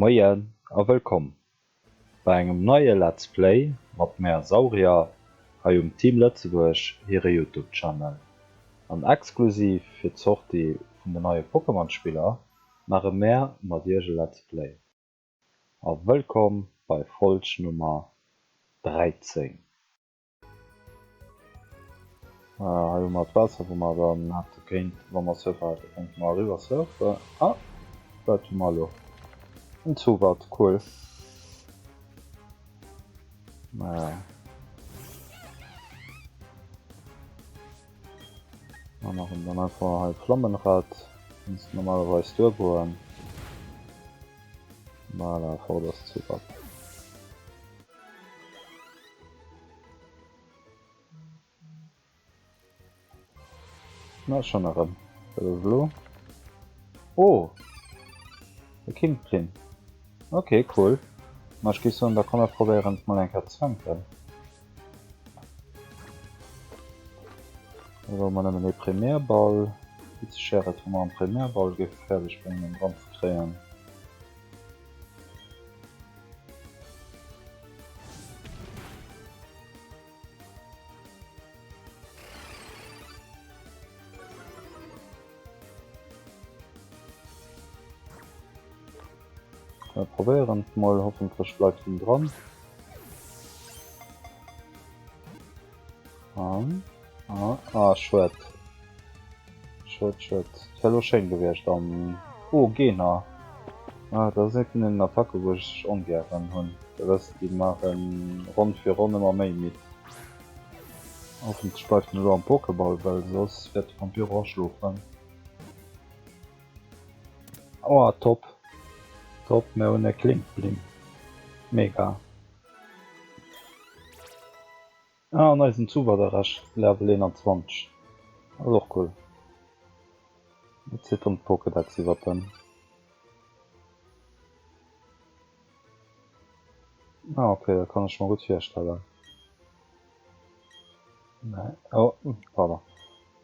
Moien a wëllkomm bei engem neie Let's Play mat mär Saurier hei um Team Lëtzebuerg hire Youtube Channel. An exklusiv fir d'Sortie vun de neie Pokémon Spiller maache mär mat iech e Let's Play. A wëllkomm bei Folg Nummer 13. Hei hu mer d'Waasser, wou mer dann hätte kéint, wa mer Surfer hätte, kéinte mer eriwwer surfen. Ah, dat hu mer elo. En Zubat, cool. Naja. Mer maachen dann einfach hei Flammenrad. Misst normalerweis duergoen. Voilà, fort ass Zubat. Na, schon erëm. Wat ass elo? Oh! E Kingpin. Okay, cool. Ma ech géif soen, da komm mer probéieren et mol eng Kéier ze fänken. Da brauche mer nëmmen ee Primärball. Wéi ze Schäret hu mer am Primärball géife fäerdeg bréngen en dran ze kréien. Mir probéieren et mol, hoffentlech bleift en dran. An ah, ah schued. Schued, schued. Et wär lo schéin gewiescht am Oh, Gena. Ah, dat ass eng vun den Attacke wou ech ongären hunn. Dat ass, déi maachen Ronn fir Ronn ëmmer méi midd. Hoffentlech bleift en elo am Pokéball, well soss wäert de Vampiro aschlofen. Oh, top. Top, mir hunn e Klinkblim. Mega. Ah, an eisen Zuwanderersch Level 21. Ass och cool. Et zitt rem d'Pokédex iwwert en. Ah ok, dat kann ech mer gutt virstellen. Nee, oh, pardon.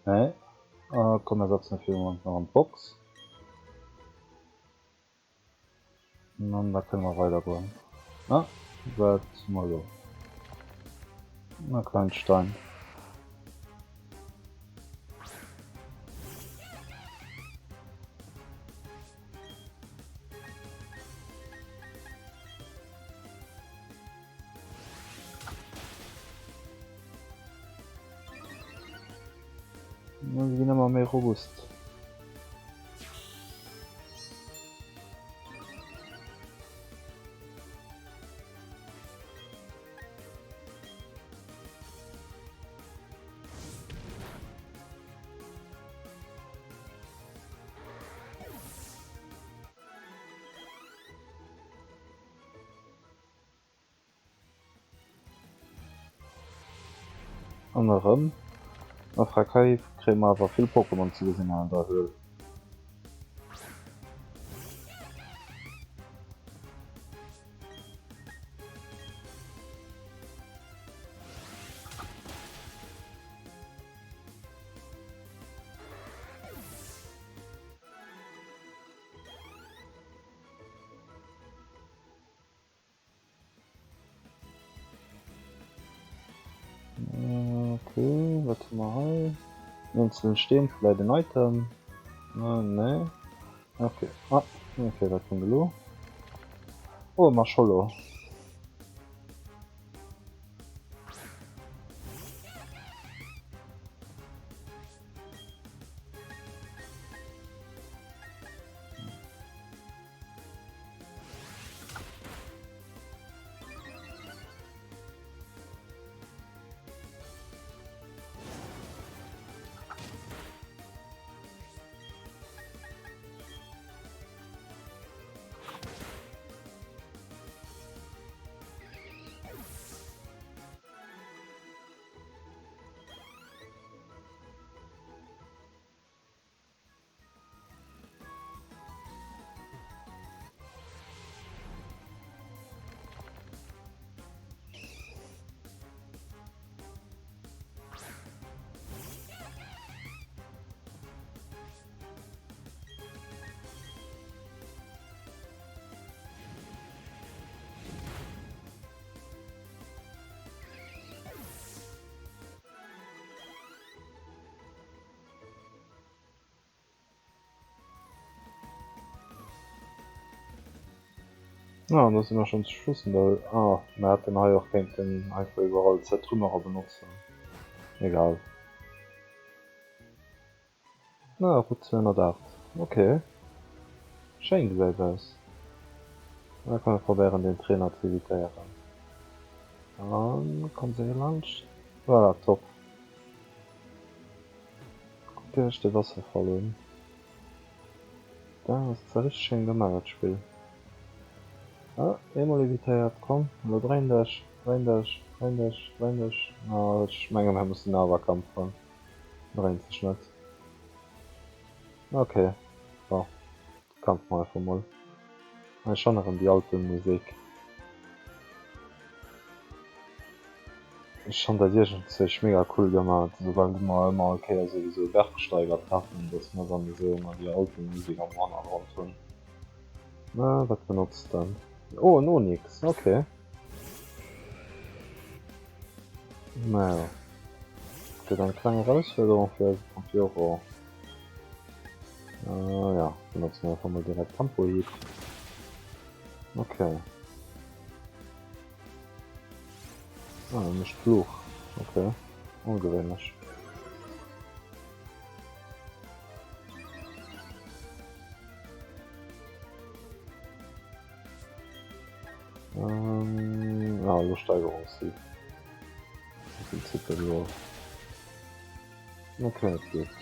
Nee, ah, komm mir setzen e fir de Moment nach an d'Box. An da kënne mer weidergoen. Ah, wat hu mer elo? E klengt Stein. Se ginn ëmmer méi robust. An erëm a Frankräich kréie mer awer vill Pokémon ze gesinn an der Höhl. Okay, wat hu mer hei? Eenzelen Steen, vläit en Item? Nee. Okay. Ah, okay, wat kënnt elo? Oh, e Mascholo. Ah, an da si mer schonn zu Schluss. Ah, mer hätten hei och kéinten einfach iwwerall Zertrümmerer benotzen. Egal. Ah, Route 208. Ok. Schéin gesäit aus. Da kann ech probéieren den Trainer ze evitéieren. An komm séier laanscht. Voilà, top. Kuckt dir iech de Wasserfall un. Dat ass zwar richteg schéin gemaach dat Spill. Ah, eemol evitéiert, komm, elo dréin dech, dréin dech, dréin dech, dréin dech. Ah, ech menge mir mussen awer kämpfen. Dréint sech net. Ok, bon, kämpfe mer einfach mol. Hei schonn erëm déi alten Musek. Ech fann dat iergendzwéich mega cool gemaat, soubal mer ëmmer all Kéier souwisou e Bergsteiger treffen, dass mer dann esou ëmmer déi alten Musek am Hannergrond hunn. Na, wat benotzt den? Oh, en Onix, ok. Naja, gëtt eng kleng Erausfuerderung fir eise Pampjoro. Ja, benotze mer einfach mol direkt Tempohieb. Ok. Ah, e mécht Fluch. Ok, ongewéinlech. Ähm, ah, elo Steigerungshieb. Wéi vill zitt dat elo? Ok, et geet.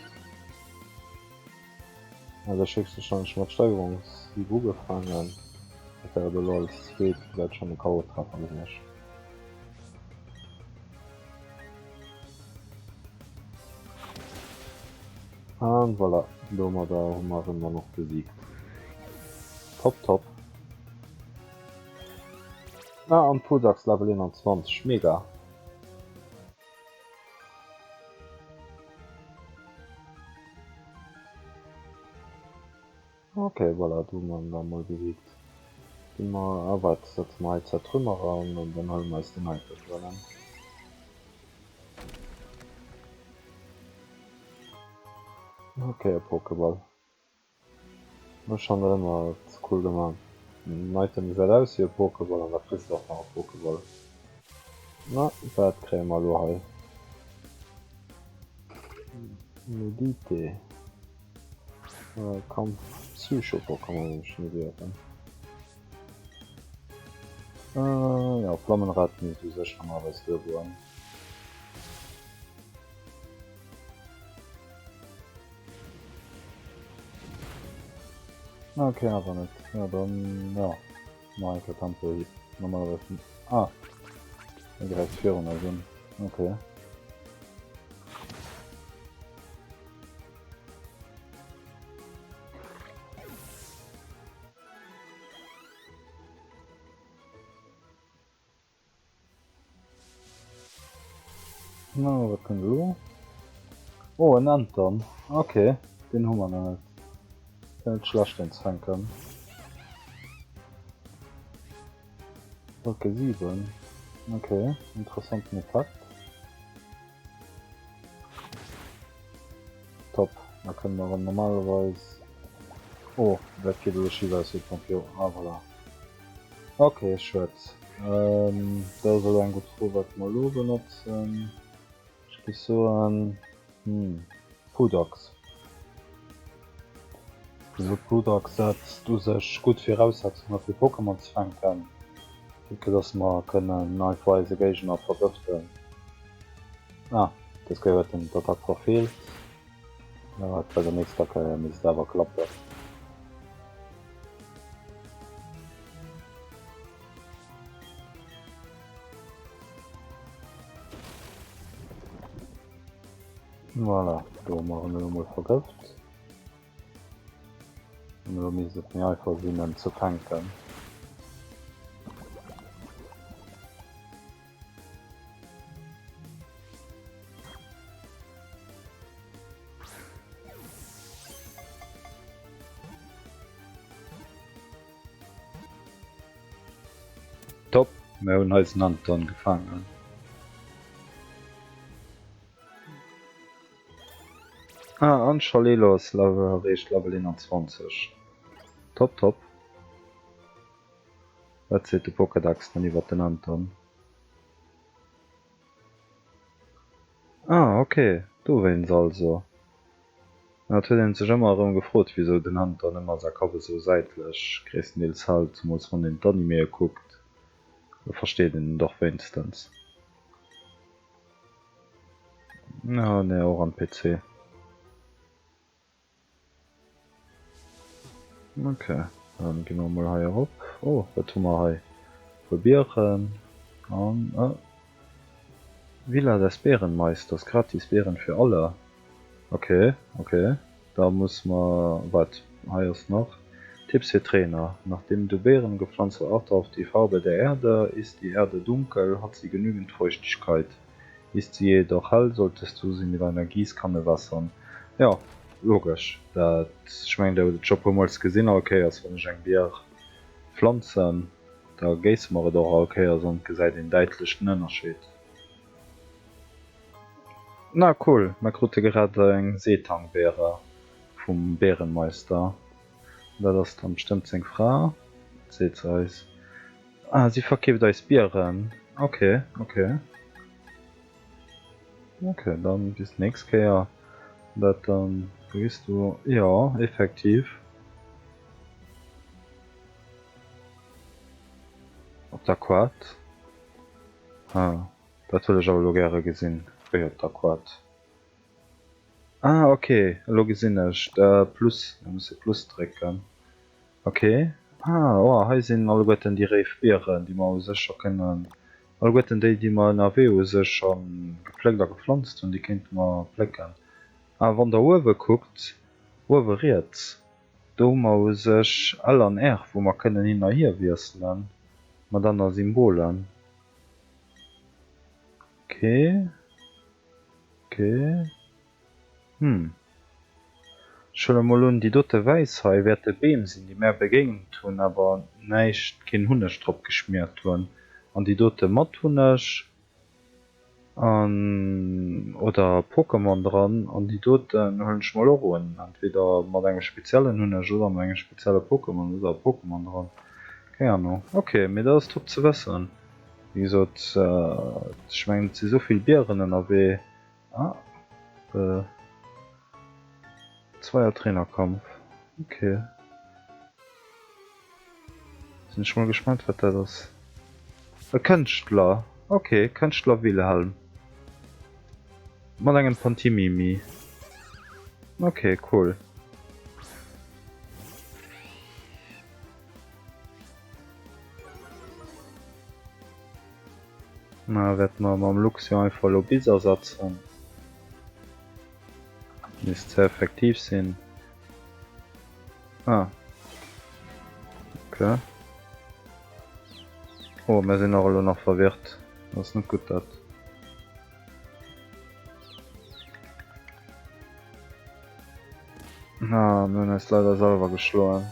Ah, da schécks du schonn mat Steigerungshieb ugefaangen. Dat wär et elo als zweet vläit schonn e K.O.-Treffer gewiescht. An voilà, domadder hu mer en dann och besiegt. Top, top. Ah, an Pudax Level 21, mega. Ok, voilà, do hu mer en da mol besiegt. Gi mer, ah wat, setze mer hei Zertrümmerer an an dann huele mer eis den Hyper Cannon. Ok, e Pokéball. Ech han dat ëmmer ze cool geman. Den Item gesäit aus wéi e Pokéball an da kriss de och nach e Pokéball. Na, wat kréie mer elo hei? Medite. Kampf Psycho-Pokémon, wann ech net ieren. Jo, Flammenrad misst u sech normalerweis duergoen. Ah, okay, awer net. Ja, dann, ja. Nach eng Kéier Tempo-Hieb. Normalerweis. Ah! E gräift virun eis un. Okay. Na, wat kënnt elo? Oh, en Anton. Ok, deen hu mer nach net. Wär net schlecht, deen ze fänken. Wolke 7. Ok, interessanten Effekt. Top, da kënne mer erëm normalerweis... Oh, dat geet elo schif aus fir d'Pompio. Ah, voilà. Ok, schued. Dat ass elo eng gutt Fro wat mer elo benotzen. Ech géif soen, hm, Pudox. Esou Pudox setzt u sech gutt Viraussetzunge fir Pokémon ze fänken, vue que dass mer kënnen einfach eise Géigner vergëften. Ah, dës Kéier huet en d'Attack verfeelt. Bei der nächster Kéier misst et awer klappen. Voilà, do hu mer en elo mol vergëft. An elo misst et méi einfach sinn en ze fänken. Top, mir hunn eisen Anton gefaangen. Ah, an Chalelo ass Level, erreecht Level 21. Top, top. Wat seet de Pokédex dann iwwert den Anton? Ah ok, dowéinst also. Ma et huet een sech ëmmer erëm gefrot wisou den Anton ëmmer säi Kapp esou säitlech gréisstendeels hält, zemools wann een d'Animeë kuckt, da versteet een et och wéinstens. Ah nee, och am PC. Ok, dann gi mer mol hei erop. Oh, wat hu mer hei? E puer Bieren an oh. Villa des Bärenmeisters, gratis Beeren für alle. Ok, ok, da muss mer, wat hei ass nach? Tipps für Trainer, Nachdem du Beeren gepflanzt hast, achte auf die Farbe der Erde. Ist die Erde dunkel, hat sie genügend Feuchtigkeit. Ist sie jedoch hell, solltest du sie mit einer Gießkanne wässern. Jo, logesch, dat, ech mengen der hutt et scho puermools gesinn, all Kéiers wann ech eng Bier pflanzen, da géisse mer et och all Kéiers an et gesäit een däitlech den Ënnerscheed. Na cool, mer krute grad eng Seetangbeere vum Beerenmeister, dat ass dann bestëmmt seng Fra, seet se eis. Ah, si verkeeft eis Bieren. Ok, ok. Ok, dann bis d'nächst Kéier. Dat dann gesiss du. Jo, effektiv. Op der Quad. Ah, dat wëll ech awer elo gäre gesinn. Wéi op der Quad? Ah, ok, elo gesinn ech. Plus, da muss e Plus drécken. Ok, ah oh hei sinn alleguerten déi réif Bieren déi mer u sech scho kënnen, alleguerten déi déi mer ënnerwee u sech scho gepléckt a gepflanzt hunn, déi kéinte mer plécken. A wann der uewe kuckt, uewe riets, do hu mer u sech L an R wou mer kënnen hin a hier wiesselen mat aner Symbolen. Ok, ok. Hm. Ech huele mol un, déi dote wäiss hei wäerte Beem sinn, déi mär begéint hunn, awer näischt, keen Hunneg drop geschmiert hunn. An déi dote mat Hunneg an, oder Pokémon dran. An déi doten huelen ech mol och un, entweder mat engem speziellen Hunneg oder mat engem spezielle Pokémon oder Pokémon dran. Keng Ahnung. Ok, mee dat ass top ze wëssen. Wéi gesot, ech mengen et si souvill Bieren ënnerwee. Ah, äh, Zweier Trainerkampf. Okay. Sinn ech mol gespannt, wat dat ass. E Kënschtler. Okay, Kënschtler Wilhelm. Mat engem Pantimimi. Okay, cool. Na, wäerte mer mam Luxio einfach elo Biz ersetzen. Misst sehr effektiv sinn. Ah. Okay. Oh, mir sinn och elo nach verwirrt. Dat ass net gutt dat. Na, mir hunn eis leider selwer geschloen.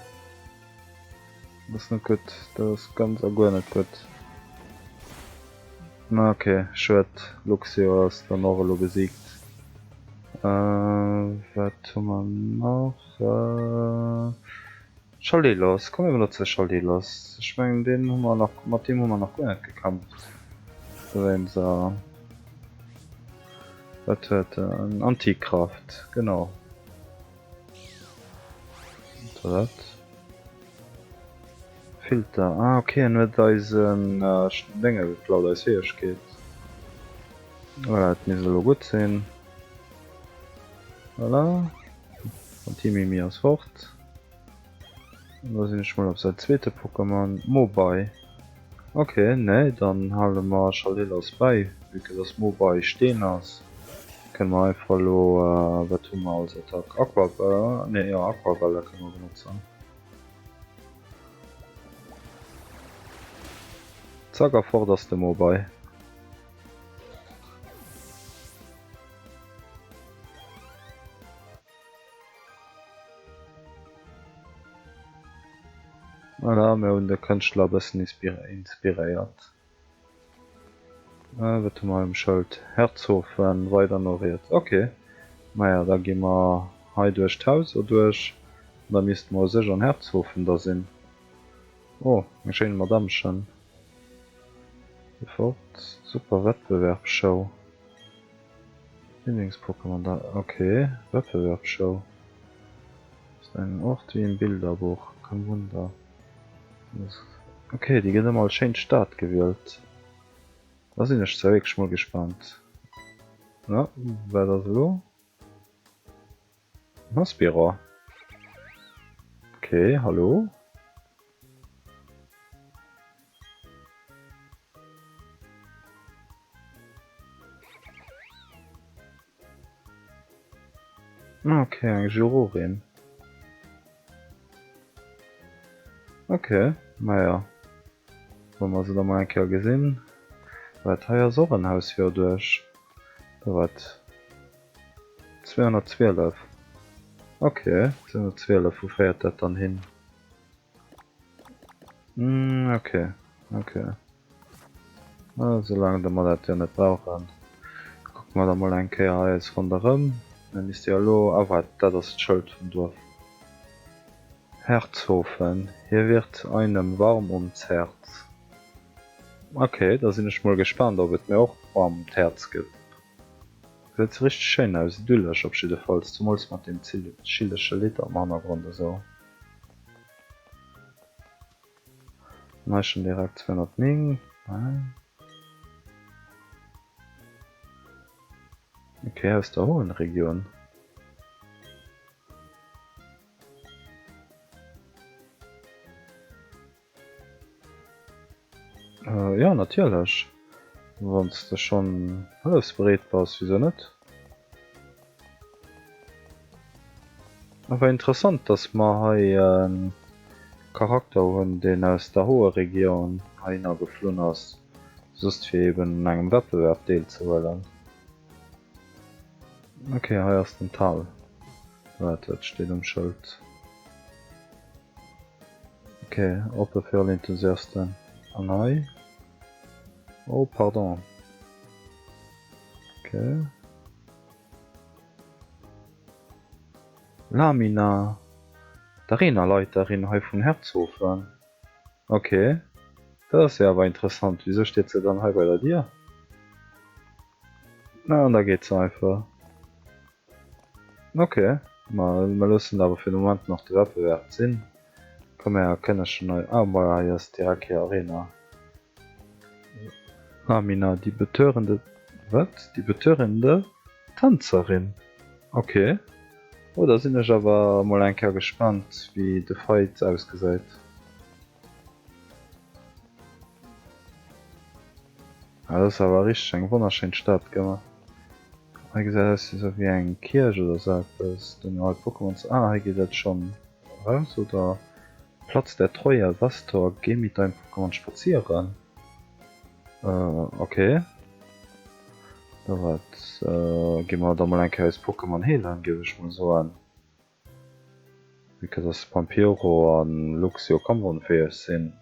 Dat ass net gutt, dat ass ganz a guer net gutt. Na ok, schued, Luxio ass dann och elo besiegt. Wat hu mer nach? Chalilos, komm mir benotze Chalilos. Ech mengen deen hu mer nach, mat deem hu mer nach guer net gekämpft. Dowéinst, wat huet en? Antikraft, genau. Wat? Filter, ah ok, en huet eisen Dénge geklaut, eis Fäegkeet. Voilà, et misst elo gutt sinn. Voilà, an Timimi ass fort. An da sinn ech mol op säin zweete Pokémon, Mobei. Ok, nee, dann hale mer Chalilos bäi, vue que dass Mobei Steen ass. Kënne mer einfach elo, wat hu mer als Attack? Aqua, nee, jo, Aquawelle kënne mer benotzen. Zack a fort ass de Mobei. Voilà, mir hunn de Kënschtler e bëssen inspiréiert. Wat hu mer hei um Schëld? Herzhofen, weider no riets. Ok, maja da gi mer hei duerch d'Haus erduerch an da misste mer u sech an Herzhofen da sinn. Oh, eng schéin Madamchen. Sofort. Super Wettbewerbsshow. Lieblingspokémon da. Okay, Wettbewerbsshow. Ist ein Ort wie im Bilderbuch. Kein Wunder. Okay, déi gëtt ëmmer als schéinst Stad gewielt. Da sinn ech zwar wierklech mol gespaant. Na, wat ass elo? Maspiro. Okay, hallo. Ah, okay, eng Jurorin. Okay, naja. Wa mer se da mol eng Kéier gesinn. Wat, hei ass och en Haus virduerch. Da wat? 212. Ok, 212, wou féiert dat dann hin? Hm, ok, ok. Soulaang de mer dat jo net brauchen. Kucke mer da mol eng Kéier hei eis ronderëm. Mir misste jo elo, ah wat, dat ass d'Schëld vum Duerf. Herzhofen, hier wird einem warm ums Herz. Ok, da sinn ech mol gespaant op et mir och warm ëm d'Häerz gëtt. Gesäit sou richteg schéin aus, idyllesch op jiddefalls, zumools mat deem chillege Lidd am Hannergrond esou. An hei schon direkt 209. Ok, aus der Hoenregion. Äh, jo, natierlech. Wann s de schonn hëllefsbereet bass, wisou net? Awer interessant, dass mer hei e Charakter hunn, deen aus der Hohe-Region heihinner geflunn ass, just fir eben un engem Wettbewerb deelzehuelen. Ok, hei ass den Tal. Waart, wat steet um Schëld? Ok, oppe fir all Enthusiasten. An hei? Oh, pardon. Ok. Lamina, d'Arenaleiterin hei vun Herzhofen. Ok, dat ass jo awer interessant. Wisou steet se dann hei bei der Dier? Na, an da geet se einfach. Ok, ma mer loossen awer fir de Moment nach de Wettbewerb sinn. Komm mir erkënnegen hei, ah voilà, hei ass direkt hir Arena. Lamina, die betörende, wat? Die betörende Tänzerin. Ok, oh da sinn ech awer mol eng Kéier gespaant wéi de Fight ausgesäit. Ah, dat ass awer richteg eng wonnerschéin Stad gell. Hei gesäit aus esou wéi eng Kierch oder sou eppes. Dann hei Pokémon. Ah, hei geet et schonn raus oder? Platz der Treue, Vastor, geh mit deinem Pokémon spazieren. Äh, okay. Da wat äh, gi mer da mol eng Kéier eis Pokémon heelen, géif ech mol soen. Vue que dass Pampiro an Luxio kampfonfäeg sinn.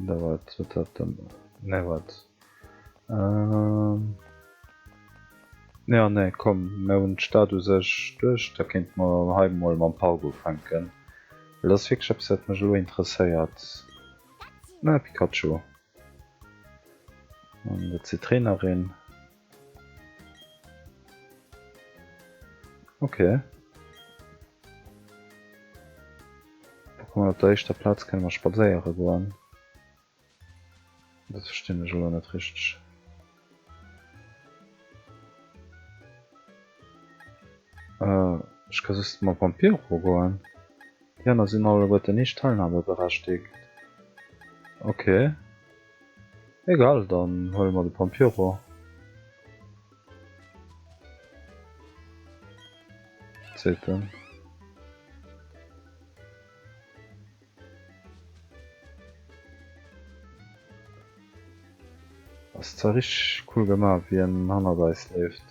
Da wat huet dat dann? Ne wat? Ähm ja nee komm mir hunn d'Stad u sech duerch, da kéinte mer hei mol mam Park ufänken, well dat ass wierklech eppes wat mech elo interesséiert. Na Pikachu. An dat si Trainerin. Okay. Pokémon op der éischter Plaz kënne mer spadséiere goen. Dat verstinn ech elo net richteg. Äh, ech ka just mam Vampiro goen. Déi aner sinn alleguerten nicht teilnahmeberechtigt. Okay. Egal, dann huele mer de Pampiro. Seet en. Ass zwar richteg cool gemaach wéi en hannert eis leeft.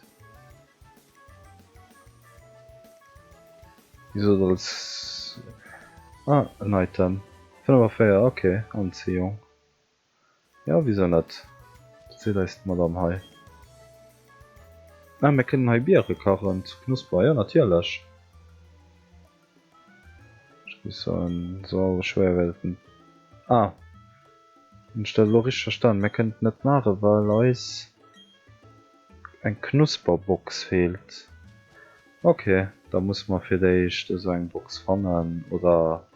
Wieso als ah en Item. 45, ok, Anziehung. Jo, wisou net? Wat seet eis d'Madame hei? Ah, mir kënnen hei Biere kachen zu Knusper, jo natierlech. Ech géif soen, sou schwéier wäert et net. Ah, hunn ech dat elo richteg verstanen? Mir kënnen et net maachen, well eis eng Knusperbox feelt. Ok, da musse mer fir d'éischt esou eng Box fannen oder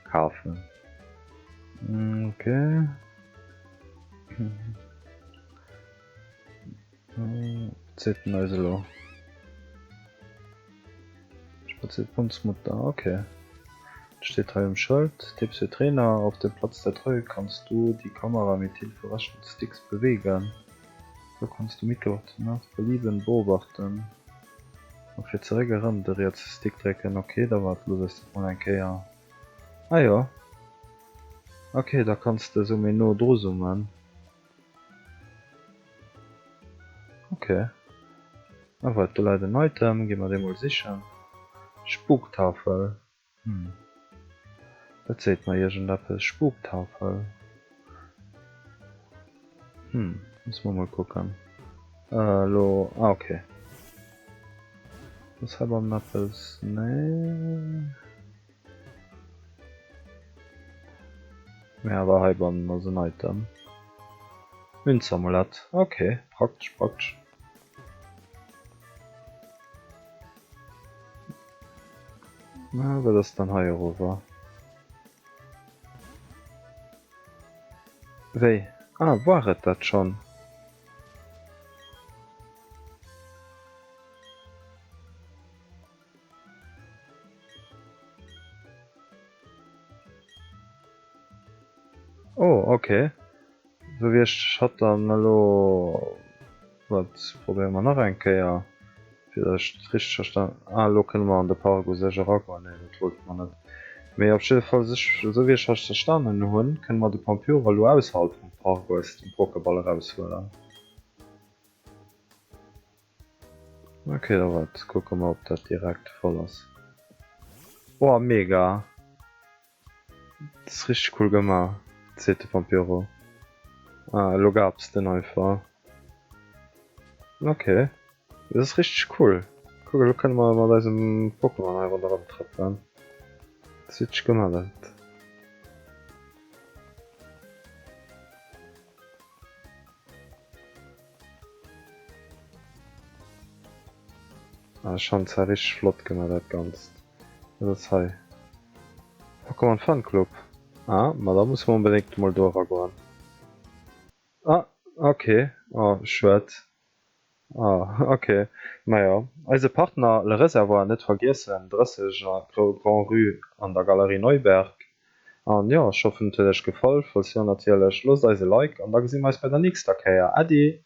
kafen. Ok. Wat seet den eis elo? Spaziert Bundsmutter, ok. Steet hei um Schëld, Tipps für Trainer, Auf dem Platz der Treue kannst du die Kamera mit Hilfe rechten Sticks bewegen. So kannst du mitgebrachte nach Belieben beobachten. A fir zeréck erëm de rietse Stick drécken. Ok, da waart, looss eis dat mol eng Kéier. Ah jo, ok, da kanns de esou méi no dru zoomen. Ok, ah waart, do läit en Item, gi mer dee mol sichen. Spuktafel. Hm. Dat seet mer iergendeppes. Spuktafel. Hm, muss mer mol kucken. Äh, lo, ah okay. Ass heibannen eppes? Nee. Mee awer heibannen ass en Item. Münzamulett. Okay, praktesch, praktesch. Na, wat ass dann hei erover? Wéi? Ah, war et dat schonn? Oh, okay. Sou wéi ech hatt dann elo, wat probéiere mer nach eng Kéier, fir datt ech et richteg verstan, ah elo kënne mer an de Park u sech eragoen, nee dat wollte mer net, mee op jidde Fall sech, esou wéi ech hatt verstanen hunn, kënne mer de Pampure elo ausserhalb vum Park aus dem Pokéball eraushuelen. Ok, da wat kucke mer ob dat direkt de Fall ass. Oh mega! Dat ass richteg cool gemaach, seet de Vampiro. Ah, elo gabs den einfach. Ok, dat ass richteg cool. Kuck, elo kënne mer mat eisem Pokémon hei ronderëm trëppelen. Dat ass witzeg gemaach, dat. Ah, ech fannen zwar richteg flott gemaach dat Ganzt. Wat ass hei? Pokémon Fan Club. Ah, ma da musse mer onbedéngt emol do eragoen. Ah, ok. Oh, schued. Ah, ok. Majo, eise Partner Le Réservoir net vergiessen, 30 Grand-Rue an der Galerie Neuberg. An jo, ech hoffen et huet iech gefall. Falls jo natierlech, loosst eis e Like an da gesi mer eis bei der nächster Kéier. Äddi!